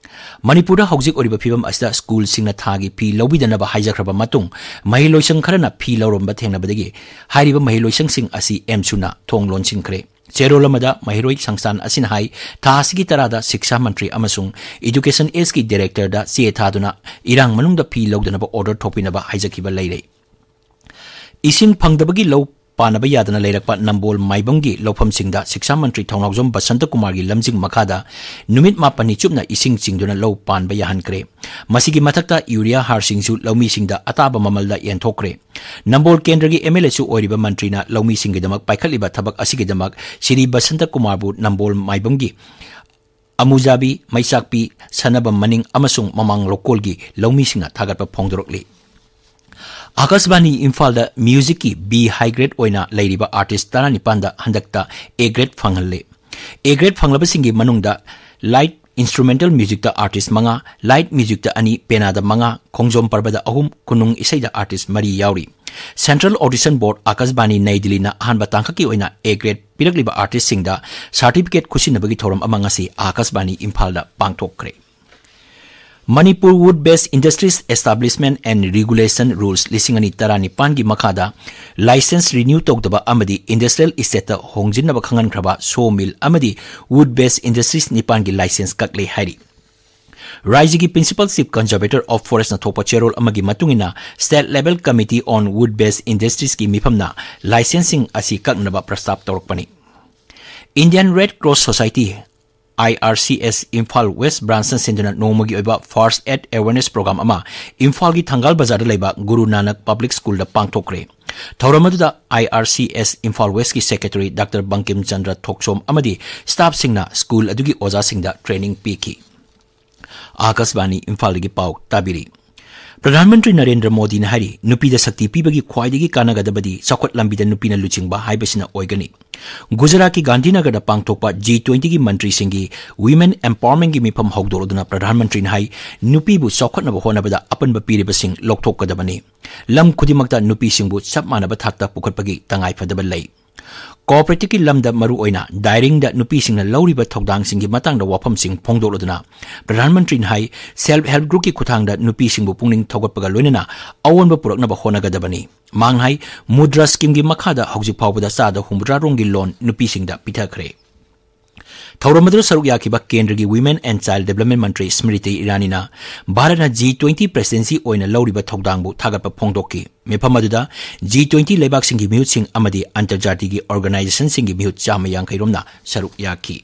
ꯃꯅꯤꯄꯨꯔꯗ ꯍꯧꯖꯤꯛ ꯑꯣꯏꯔꯤꯕ ꯐꯤꯕꯝ ꯑꯁꯤꯗ school ꯁꯤꯡꯅ ꯊꯥꯒꯤ ꯐꯤ ꯂꯧꯕꯤꯗꯅꯕ ꯍꯥꯏꯖꯈ꯭ꯔꯕ ꯃꯇꯨꯡ, ꯃꯍꯩꯂꯣꯏꯁꯪ ꯈꯔꯅ ꯐꯤ ꯂꯧꯔꯝꯕ ꯊꯦꯡꯅꯕꯗꯒꯤ ꯍꯥꯏꯔꯤꯕ ꯃꯍꯩꯂꯣꯏꯁꯪꯁꯤꯡ ꯑꯁꯤ ꯑꯦꯝꯁꯨꯅ ꯊꯣꯡ ꯂꯣꯟꯁꯤꯟꯈ꯭ꯔꯦ꯫ ꯆꯦꯔꯣꯜ ꯑꯃꯗ ꯃꯍꯩꯔꯣꯏ ꯁꯪꯁꯊꯥꯟ ꯑꯁꯤꯅ ꯍꯥꯏ, ꯊꯥ ꯑꯁꯤꯒꯤ ꯇꯔꯥꯗ ꯁꯤꯛꯁꯥ ꯃꯟꯇ꯭ꯔꯤ ꯑꯃꯁꯨꯡ ꯏꯗꯨꯀꯦꯁꯟ ꯑꯦꯁꯀꯤ ꯗꯤꯔꯦꯛꯇꯔꯗ ꯆꯦ ꯊꯥꯗꯨꯅ ꯏꯔꯥꯡ ꯃꯅꯨꯡꯗ ꯐꯤ ꯂꯧꯗꯅꯕ ꯑꯣꯔꯗꯔ ꯊꯣꯛꯄꯤꯅꯕ ꯍꯥꯏꯖꯈꯤꯕ ꯂꯩꯔꯦ꯫ ꯏꯁꯤꯡ ꯐꯪꯗꯕꯒꯤ ꯂꯧ ꯄꯥꯟꯅꯕ ꯌꯥꯗꯅ ꯂꯩꯔꯛꯄ ꯅꯝꯕꯣꯜ ꯃꯥꯏꯕꯝꯒꯤ ꯂꯧꯐꯝꯁꯤꯡꯗ ꯁꯤꯛꯁꯥ ꯃꯟꯇ꯭ꯔꯤ ꯊꯧꯅꯥꯎꯖꯝ ꯕꯁꯟꯇ ꯀꯨꯃꯥꯔꯒꯤ ꯂꯝꯖꯤꯡ ꯃꯈꯥꯗ ꯅꯨꯃꯤꯠ ꯃꯥꯄꯟꯅꯤ ꯆꯨꯞꯅ ꯏꯁꯤꯡ ꯆꯤꯡꯗꯨꯅ ꯂꯧ ꯄꯥꯟꯕ ꯌꯥꯍꯟꯈ꯭ꯔꯦ꯫ ꯃꯁꯤꯒꯤ ꯃꯊꯛꯇ ꯌꯨꯔꯤꯌꯥ ꯍꯥꯔꯁꯤꯡꯁꯨ ꯂꯧꯃꯤꯁꯤꯡꯗ ꯑꯇꯥꯕ ꯃꯃꯜꯗ ꯌꯦꯟꯊꯣꯛꯈ꯭ꯔꯦ꯫ ꯅꯝꯕꯣꯜ ꯀꯦꯟꯗ꯭ꯔꯒꯤ ꯑꯦꯝ ꯑꯦꯜ ꯑꯦꯁꯨ ꯑꯣꯏꯔꯤꯕ ꯃꯟꯇ꯭ꯔꯤꯅ ꯂꯧꯃꯤꯁꯤꯡꯒꯤꯗꯃꯛ ꯄꯥꯏꯈꯠꯂꯤꯕ ꯊꯕꯛ ꯑꯁꯤꯒꯤꯗꯃꯛ ꯁ꯭ꯔꯤ ꯕꯁꯟꯇ ꯀꯨꯃꯥꯔꯕꯨ ꯅꯝꯕꯣꯜ ꯃꯥꯏꯕꯝꯒꯤ ꯑꯃꯨꯖꯥꯕꯤ, ꯃꯩꯆꯥꯛꯄꯤ, ꯁꯅꯕꯝ ꯃꯅꯤꯡ ꯑꯃꯁꯨꯡ ꯃꯃꯥꯡ ꯂꯧꯀꯣꯜꯒꯤ ꯂꯧꯃꯤꯁꯤꯡꯅ ꯊꯥꯒꯠꯄ ꯐꯣꯡꯗꯣꯔꯛꯂꯤ꯫ ꯑꯥꯀꯥꯁꯕꯥꯅꯤ ꯏꯝꯐꯥꯜꯗ ꯃ꯭ꯌꯨꯖꯤꯛꯀꯤ ꯕꯤ ꯍꯥꯏ ꯒ꯭ꯔꯦꯗ ꯑꯣꯏꯅ ꯂꯩꯔꯤꯕ ꯑꯥꯔꯇꯤꯁ ꯇꯔꯥꯅꯤꯄꯥꯟꯗ ꯍꯟꯗꯛꯇ ꯑꯦ ꯒ꯭ꯔꯦꯗ ꯐꯪꯍꯜꯂꯦ꯫ ꯑꯦ ꯒ꯭ꯔꯦꯗ ꯐꯪꯂꯕꯁꯤꯡꯒꯤ ꯃꯅꯨꯡꯗ ꯂꯥꯏꯠ ꯏꯟꯁꯇ꯭ꯔꯨꯃꯦꯟꯇꯦꯜ ꯃ꯭ꯌꯨꯖꯤꯛꯇ ꯑꯥꯔꯇꯤꯁ ꯃꯉꯥ, ꯂꯥꯏꯠ ꯃ꯭ꯌꯨꯖꯤꯛꯇ ꯑꯅꯤ, ꯄꯦꯅꯥꯗ ꯃꯉꯥ, ꯈꯣꯡꯖꯣꯝ ꯄꯔꯕꯗ ꯑꯍꯨꯝ, ꯈꯨꯅꯨꯡ ꯏꯁꯩꯗ ꯑꯥꯔꯇꯤꯁ ꯃꯔꯤ ꯌꯥꯎꯔꯤ꯫ ꯁꯦꯟꯇ꯭ꯔꯦꯜ ꯑꯣꯗꯤꯁꯟ ꯕꯣꯔꯗ ꯑꯥꯀꯥꯁꯕꯥꯅꯤ ꯅꯩ ꯗꯤꯜꯂꯤꯅ ꯑꯍꯥꯟꯕ ꯇꯥꯡꯀꯛꯀꯤ ꯑꯣꯏꯅ ꯑꯦ ꯒ꯭ꯔꯦꯗ ꯄꯤꯔꯛꯂꯤꯕ ꯑꯥꯔꯇꯤꯁꯁꯤꯡꯗ ꯁꯥꯔꯇꯤꯐꯤꯀꯦꯠ ꯈꯨꯠꯁꯤꯟꯅꯕꯒꯤ ꯊꯧꯔꯝ ꯑꯃ ꯉꯁꯤ ꯑꯥꯀꯥꯁꯕꯥꯅꯤ ꯏꯝꯐꯥꯜꯗ ꯄꯥꯡꯊꯣꯛꯈ꯭ꯔꯦ꯫ Manipur Wood Based Industries Establishment and Regulation Rules ꯂꯤꯁꯤꯡ ꯑꯅꯤ ꯇꯔꯥꯅꯤꯄꯥꯟꯒꯤ ꯃꯈꯥꯗ ꯂꯥꯏꯁꯦꯟꯁ ꯔꯤꯅ꯭ꯌꯨ ꯇꯧꯗꯕ ꯑꯃꯗꯤ ꯏꯟꯗꯁꯇ꯭ꯔꯤꯌꯦꯜ ꯏꯁꯇꯦꯠꯇ ꯍꯣꯡꯖꯤꯟꯅꯕ ꯈꯪꯍꯟꯈ꯭ꯔꯕ ꯁꯣ ꯃꯤꯜ ꯑꯃꯗꯤ ꯋꯨꯗ ꯕꯦꯁ ꯏꯟꯗꯁꯇ꯭ꯔꯤꯁ ꯅꯤꯄꯥꯟꯒꯤ ꯂꯥꯏꯁꯦꯟꯁ ꯀꯛꯂꯦ ꯍꯥꯏꯔꯤ꯫ ꯔꯥꯏꯖ꯭ꯌꯒꯤ Principal Chief Conservator of Forestꯅ ꯊꯣꯛꯄ ꯆꯦꯔꯣꯜ ꯑꯃꯒꯤ ꯃꯇꯨꯡ ꯏꯟꯅ State Level Committee on Wood Based Industriesꯀꯤ ꯃꯤꯐꯝꯅ ꯂꯥꯏꯁꯦꯟꯁꯁꯤꯡ ꯑꯁꯤ ꯀꯛꯅꯕ ꯄ꯭ꯔꯁꯇꯥꯕ ꯇꯧꯔꯛꯄꯅꯤ꯫ Indian Red Cross Society, I R C S, Imphal west ꯕ꯭ꯔꯥꯟꯁꯅ ꯁꯤꯟꯗꯨꯅ ꯅꯣꯡꯃꯒꯤ ꯑꯣꯏꯕ ꯐꯥꯔꯁ ꯑꯦꯗ ꯑꯦꯋꯦꯔꯅꯦꯁ ꯄ꯭ꯔꯣꯒ꯭ꯔꯥꯝ ꯑꯃ ꯏꯝꯐꯥꯜꯒꯤ ꯊꯪꯒꯥꯜ ꯕꯖꯥꯔꯗ ꯂꯩꯕ ꯒꯨꯔꯨ ꯅꯥꯅꯛ ꯄꯕ꯭ꯂꯤꯛ ꯁ꯭ꯀꯨꯜꯗ ꯄꯥꯡꯊꯣꯛꯈ꯭ꯔꯦ꯫ ꯊꯧꯔꯝ ꯑꯗꯨꯗ I R C S Imphal ꯋꯦꯁꯀꯤ ꯁꯦꯀ꯭ꯔꯦꯇꯔꯤ ꯗꯥꯛꯇꯔ ꯕꯪꯀꯤꯝ ꯆꯟꯗ꯭ꯔ ꯊꯣꯛꯆꯣꯝ ꯑꯃꯗꯤ ꯁ꯭ꯇꯥꯐꯁꯤꯡꯅ ꯁ꯭ꯀꯨꯜ ꯑꯗꯨꯒꯤ ꯑꯣꯖꯥꯁꯤꯡꯗ ꯇ꯭ꯔꯦꯅꯤꯡ ꯄꯤꯈꯤ꯫ ꯑꯥꯀꯥꯁꯕꯥꯅꯤ ꯏꯝꯐꯥꯜꯗꯒꯤ ꯄꯥꯎ ꯇꯥꯕꯤꯔꯤ꯫ ꯄ꯭ꯔꯙꯥꯟ ꯃꯟꯇ꯭ꯔꯤ ꯅꯔꯦꯟꯗ꯭ꯔ ꯃꯣꯗꯤꯅ ꯍꯥꯏꯔꯤ, ꯅꯨꯄꯤꯗ ꯁꯛꯇꯤ ꯄꯤꯕꯒꯤ ꯈ꯭ꯋꯥꯏꯗꯒꯤ ꯀꯥꯟꯅꯒꯗꯕꯗꯤ ꯆꯥꯎꯈꯠ ꯂꯝꯕꯤꯗ ꯅꯨꯄꯤꯅ ꯂꯨꯆꯤꯡꯕ ꯍꯥꯏꯕꯁꯤꯅ ꯑꯣꯏꯒꯅꯤ꯫ ꯒꯨꯖꯔꯥꯠꯀꯤ ꯒꯥꯟꯙꯤꯅꯒꯔꯗ ꯄꯥꯡꯊꯣꯛꯄ ꯖꯤ ꯇ꯭ꯋꯦꯟꯇꯤꯒꯤ ꯃꯟꯇ꯭ꯔꯤꯁꯤꯡꯒꯤ ꯋꯤꯃꯦꯟ ꯑꯦꯝꯄꯥꯋꯔꯃꯦꯟꯒꯤ ꯃꯤꯐꯝ ꯍꯧꯗꯣꯔꯛꯇꯨꯅ ꯄ꯭ꯔꯙꯥꯟ ꯃꯟꯇ꯭ꯔꯤꯅ ꯍꯥꯏ, ꯅꯨꯄꯤꯕꯨ ꯆꯥꯎꯈꯠꯅꯕ ꯍꯣꯠꯅꯕꯗ ꯑꯄꯟꯕ ꯄꯤꯔꯤꯕꯁꯤꯡ ꯂꯧꯊꯣꯛꯀꯗꯕꯅꯤ꯫ ꯂꯝ ꯈꯨꯗꯤꯡꯃꯛꯇ ꯅꯨꯄꯤꯁꯤꯡꯕꯨ ꯆꯞ ꯃꯥꯟꯅꯕ ꯊꯥꯛꯇ ꯄꯨꯈꯠꯄꯒꯤ ꯇꯉꯥꯏꯐꯗꯕ ꯂꯩ꯫ ꯀꯣꯑꯣꯄꯔꯦꯇꯤꯚꯀꯤ ꯂꯝꯗ ꯃꯔꯨꯑꯣꯏꯅ dairyingꯗ ꯅꯨꯄꯤꯁꯤꯡꯅ ꯂꯧꯔꯤꯕ ꯊꯧꯗꯥꯡꯁꯤꯡꯒꯤ ꯃꯇꯥꯡꯗ ꯋꯥꯐꯝꯁꯤꯡ ꯐꯣꯡꯗꯣꯛꯂꯗꯨꯅ ꯄ꯭ꯔꯙꯥꯟ ꯃꯟꯇ꯭ꯔꯤꯅ ꯍꯥꯏ, self help groupꯀꯤ ꯈꯨꯠꯊꯥꯡꯗ ꯅꯨꯄꯤꯁꯤꯡꯕꯨ ꯄꯨꯛꯅꯤꯡ ꯊꯧꯒꯠꯄꯒ ꯂꯣꯏꯅꯅ ꯑꯑꯣꯟꯕ ꯄꯨꯔꯛꯅꯕ ꯍꯣꯠꯅꯒꯗꯕꯅꯤ꯫ ꯃꯍꯥꯛꯅ ꯍꯥꯏ, ꯃꯨꯗ꯭ꯔꯥ schemeꯒꯤ ꯃꯈꯥꯗ ꯍꯧꯖꯤꯛ ꯐꯥꯎꯕꯗ ꯆꯥꯗ ꯍꯨꯝꯐꯨꯇꯔꯥ ꯔꯣꯝꯒꯤ loan ꯅꯨꯄꯤꯁꯤꯡꯗ ꯄꯤꯊꯈ꯭ꯔꯦ꯫ ꯊꯧꯔꯝ ꯑꯗꯨꯗ ꯁꯔꯨꯛ ꯌꯥꯈꯤꯕ ꯀꯦꯟꯗ꯭ꯔꯒꯤ Women and Child Development ꯃꯟꯇ꯭ꯔꯤ ꯁ꯭ꯃ꯭ꯔꯤꯇꯤ ꯏꯔꯥꯅꯤꯅ ꯚꯥꯔꯠꯅ G twenty presidency ꯑꯣꯏꯅ ꯂꯧꯔꯤꯕ ꯊꯧꯗꯥꯡꯕꯨ ꯊꯥꯒꯠꯄ ꯐꯣꯡꯗꯣꯛꯈꯤ꯫ ꯃꯤꯐꯝ ꯑꯗꯨꯗ G twenty ꯂꯩꯕꯥꯛꯁꯤꯡꯒꯤ ꯃꯤꯍꯨꯠꯁꯤꯡ ꯑꯃꯗꯤ ꯑꯟꯇꯔꯖꯥꯇꯤꯒꯤ organizationꯁꯤꯡꯒꯤ ꯃꯤꯍꯨꯠ ꯆꯥꯝꯃ ꯌꯥꯡꯈꯩ ꯔꯣꯝꯅ ꯁꯔꯨꯛ ꯌꯥꯈꯤ꯫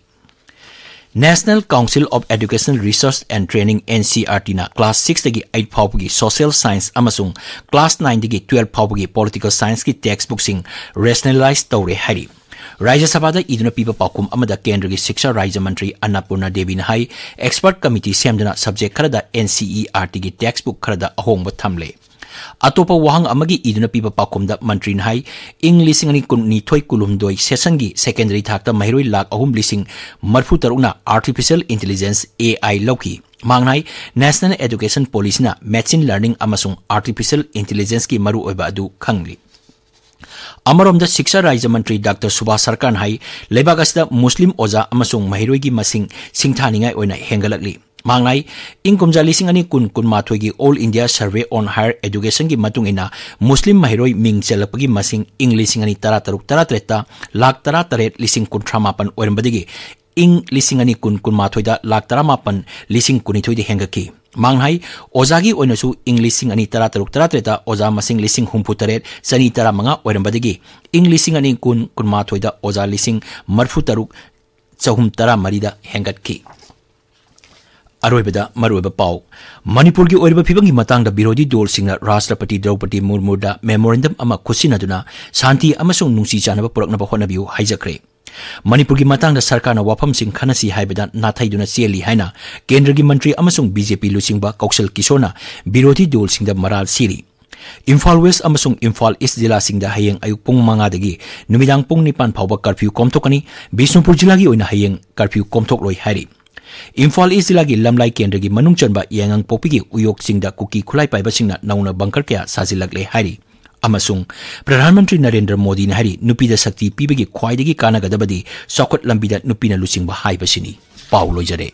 National Council of Education Research and Training, NCERTꯅ class sixꯇꯒꯤ eight ꯐꯥꯎꯕꯒꯤ social science ꯑꯃꯁꯨꯡ class nineꯗꯒꯤ twelve ꯐꯥꯎꯕꯒꯤ political scienceꯀꯤ textbookꯁꯤꯡ rationalize ꯇꯧꯔꯦ ꯍꯥꯏꯔꯤ꯫ ꯔꯥꯖ꯭ꯌ ꯁꯚꯥꯗ ꯏꯗꯨꯅ ꯄꯤꯕ ꯄꯥꯎꯈꯨꯝ ꯑꯃꯗ ꯀꯦꯟꯗ꯭ꯔꯒꯤ ꯁꯤꯛꯁꯥ ꯔꯥꯖ꯭ꯌ ꯃꯟꯇ꯭ꯔꯤ ꯑꯟꯅꯄꯨꯔꯅꯥ ꯗꯦꯕꯤꯅ ꯍꯥꯏ, expert committee ꯁꯦꯝꯗꯨꯅ subject ꯈꯔꯗ NCERTꯒꯤ textbook ꯈꯔꯗ ꯑꯍꯣꯡꯕ ꯊꯝꯂꯦ꯫ ꯑꯇꯣꯞꯄ ꯋꯥꯍꯪ ꯑꯃꯒꯤ ꯏꯗꯨꯅ ꯄꯤꯕ ꯄꯥꯎꯈꯨꯝꯗ ꯃꯟꯇ꯭ꯔꯤꯅ ꯍꯥꯏ, ꯏꯪ ꯂꯤꯁꯤꯡ ꯑꯅꯤ ꯀꯨꯟꯅꯤꯊꯣꯏ ꯀꯨꯟꯍꯨꯝꯗꯣꯏ sessionꯒꯤ secondary ꯊꯥꯛꯇ ꯃꯍꯩꯔꯣꯏ ꯂꯥꯈ ꯑꯍꯨꯝ ꯂꯤꯁꯤꯡ ꯃꯔꯤꯐꯨ ꯇꯔꯨꯛꯅ artificial intelligence, AI ꯂꯧꯈꯤ꯫ ꯃꯍꯥꯛꯅ ꯍꯥꯏ, National Education Policyꯅ machine learning ꯑꯃꯁꯨꯡ artificial intelligenceꯀꯤ ꯃꯔꯨꯑꯣꯏꯕ ꯑꯗꯨ ꯈꯪꯂꯤ꯫ ꯑꯃꯔꯣꯝꯗ ꯁꯤꯛꯁꯥ ꯔꯥꯖ꯭ꯌ ꯃꯟꯇ꯭ꯔꯤ ꯗꯥꯛꯇꯔ ꯁꯨꯚꯥꯁ ꯁꯔꯀꯥꯔꯅ ꯍꯥꯏ, ꯂꯩꯕꯥꯛ ꯑꯁꯤꯗ ꯃꯨꯁꯂꯤꯝ ꯑꯣꯖꯥ ꯑꯃꯁꯨꯡ ꯃꯍꯩꯔꯣꯏꯒꯤ ꯃꯁꯤꯡ ꯁꯤꯡꯊꯥꯅꯤꯡꯉꯥꯏ ꯑꯣꯏꯅ ꯍꯦꯟꯒꯠꯂꯛꯂꯤ꯫ ꯃꯍꯥꯛꯅ ꯍꯥꯏ, ꯏꯪ ꯀꯨꯝꯖꯥ ꯂꯤꯁꯤꯡ ꯑꯅꯤ ꯀꯨꯟ ꯀꯨꯟꯃꯥꯊꯣꯏꯒꯤ All India Survey on Higher Educationꯒꯤ ꯃꯇꯨꯡ ꯏꯟꯅ ꯃꯨꯁꯂꯤꯝ ꯃꯍꯩꯔꯣꯏ ꯃꯤꯡ ꯆꯜꯂꯛꯄꯒꯤ ꯃꯁꯤꯡ ꯏꯪ ꯂꯤꯁꯤꯡ ꯑꯅꯤ ꯇꯔꯥꯇꯔꯨꯛ ꯇꯔꯥꯇꯔꯦꯠꯇ ꯂꯥꯈ ꯇꯔꯥꯇꯔꯦꯠ ꯂꯤꯁꯤꯡ ꯀꯨꯟꯊ꯭ꯔꯥ ꯃꯥꯄꯟ ꯑꯣꯏꯔꯝꯕꯗꯒꯤ ꯏꯪ ꯂꯤꯁꯤꯡ ꯑꯅꯤ ꯀꯨꯟ ꯀꯨꯟꯃꯥꯊꯣꯏꯗ ꯂꯥꯈ ꯇꯔꯥꯃꯥꯄꯟ ꯂꯤꯁꯤꯡ ꯀꯨꯟꯅꯤꯊꯣꯏꯗ ꯍꯦꯟꯒꯠꯈꯤ꯫ ꯃꯍꯥꯛꯅ ꯍꯥꯏ, ꯑꯣꯖꯥꯒꯤ ꯑꯣꯏꯅꯁꯨ ꯏꯪ ꯂꯤꯁꯤꯡ ꯑꯅꯤ ꯇꯔꯥꯇꯔꯨꯛ ꯇꯔꯥꯇꯔꯦꯠꯇ ꯑꯣꯖꯥ ꯃꯁꯤꯡ ꯂꯤꯁꯤꯡ ꯍꯨꯝꯐꯨ ꯇꯔꯦꯠ ꯆꯅꯤ ꯇꯔꯥꯃꯉꯥ ꯑꯣꯏꯔꯝꯕꯗꯒꯤ ꯏꯪ ꯂꯤꯁꯤꯡ ꯑꯅꯤ ꯀꯨꯟ ꯀꯨꯟꯃꯥꯊꯣꯏꯗ ꯑꯣꯖꯥ ꯂꯤꯁꯤꯡ ꯃꯔꯤꯐꯨ ꯇꯔꯨꯛ ꯆꯍꯨꯝ ꯇꯔꯥꯃꯔꯤꯗ ꯍꯦꯟꯒꯠꯈꯤ꯫ ꯑꯔꯣꯏꯕꯗ ꯃꯔꯨꯑꯣꯏꯕ ꯄꯥꯎ꯫ ꯃꯅꯤꯄꯨꯔꯒꯤ ꯑꯣꯏꯔꯤꯕ ꯐꯤꯕꯝꯒꯤ ꯃꯇꯥꯡꯗ ꯕꯤꯔꯣꯙꯤ ꯗꯣꯜꯁꯤꯡꯅ ꯔꯥꯁꯇ꯭ꯔꯄꯇꯤ ꯗ꯭ꯔꯧꯄꯗꯤ ꯃꯨꯔꯃꯨꯗ memorandum ꯑꯃ ꯈꯨꯠꯁꯤꯟꯅꯗꯨꯅ ꯁꯥꯟꯇꯤ ꯑꯃꯁꯨꯡ ꯅꯨꯡꯁꯤ ꯆꯥꯟꯅꯕ ꯄꯨꯔꯛꯅꯕ ꯍꯣꯠꯅꯕꯤꯌꯨ ꯍꯥꯏꯖꯈ꯭ꯔꯦ꯫ ꯃꯅꯤꯄꯨꯔꯒꯤ ꯃꯇꯥꯡꯗ ꯁꯔꯀꯥꯔꯅ ꯋꯥꯐꯝꯁꯤꯡ ꯈꯟꯅꯁꯤ ꯍꯥꯏꯕꯗ ꯅꯥꯊꯩꯗꯨꯅ ꯆꯦꯜꯂꯤ ꯍꯥꯏꯅ ꯀꯦꯟꯗ꯭ꯔꯒꯤ ꯃꯟꯇ꯭ꯔꯤ ꯑꯃꯁꯨꯡ BJP ꯂꯨꯆꯤꯡꯕ ꯀꯧꯁꯜ ꯀꯤꯁꯣꯔꯅ ꯕꯤꯔꯣꯙꯤ ꯗꯣꯜꯁꯤꯡꯗ ꯃꯔꯥꯜ ꯁꯤꯔꯤ꯫ ꯏꯝꯐꯥꯜ ꯋꯦꯁ ꯑꯃꯁꯨꯡ ꯏꯝꯐꯥꯜ ꯏꯁ ꯖꯤꯂꯥꯁꯤꯡꯗ ꯍꯌꯦꯡ ꯑꯌꯨꯛ ꯄꯨꯡ ꯃꯉꯥꯗꯒꯤ ꯅꯨꯃꯤꯗꯥꯡ ꯄꯨꯡ ꯅꯤꯄꯥꯟ ꯐꯥꯎꯕ curfew ꯀꯣꯝꯊꯣꯛꯀꯅꯤ꯫ ꯕꯤꯁꯅꯨꯄꯨꯔ ꯖꯤꯂꯥꯒꯤ ꯑꯣꯏꯅ ꯍꯌꯦꯡ curfew ꯀꯣꯝꯊꯣꯛꯂꯣꯏ ꯍꯥꯏꯔꯤ꯫ ꯏꯝꯐꯥꯜ ꯏꯁ ꯖꯤꯂꯥꯒꯤ ꯂꯝꯂꯥꯏ ꯀꯦꯟꯗ꯭ꯔꯒꯤ ꯃꯅꯨꯡ ꯆꯟꯕ ꯌꯥꯏꯉꯪꯄꯣꯛꯄꯤꯒꯤ ꯎꯌꯣꯛꯁꯤꯡꯗ ꯀꯨꯀꯤ ꯈꯨꯠꯂꯥꯏ ꯄꯥꯏꯕꯁꯤꯡꯅ ꯅꯧꯅ bunker ꯀꯌꯥ ꯁꯥꯖꯤꯜꯂꯛꯂꯦ ꯍꯥꯏꯔꯤ꯫ ꯑꯃꯁꯨꯡ ꯄ꯭ꯔꯙꯥꯟ ꯃꯟꯇ꯭ꯔꯤ ꯅꯔꯦꯟꯗ꯭ꯔ ꯃꯣꯗꯤꯅ ꯍꯥꯏꯔꯤ, ꯅꯨꯄꯤꯗ ꯁꯛꯇꯤ ꯄꯤꯕꯒꯤ ꯈ꯭ꯋꯥꯏꯗꯒꯤ ꯀꯥꯟꯅꯒꯗꯕꯗꯤ ꯆꯥꯎꯈꯠ ꯂꯝꯕꯤꯗ ꯅꯨꯄꯤꯅ ꯂꯨꯆꯤꯡꯕ ꯍꯥꯏꯕꯁꯤꯅꯤ꯫ ꯄꯥꯎ ꯂꯣꯏꯖꯔꯦ꯫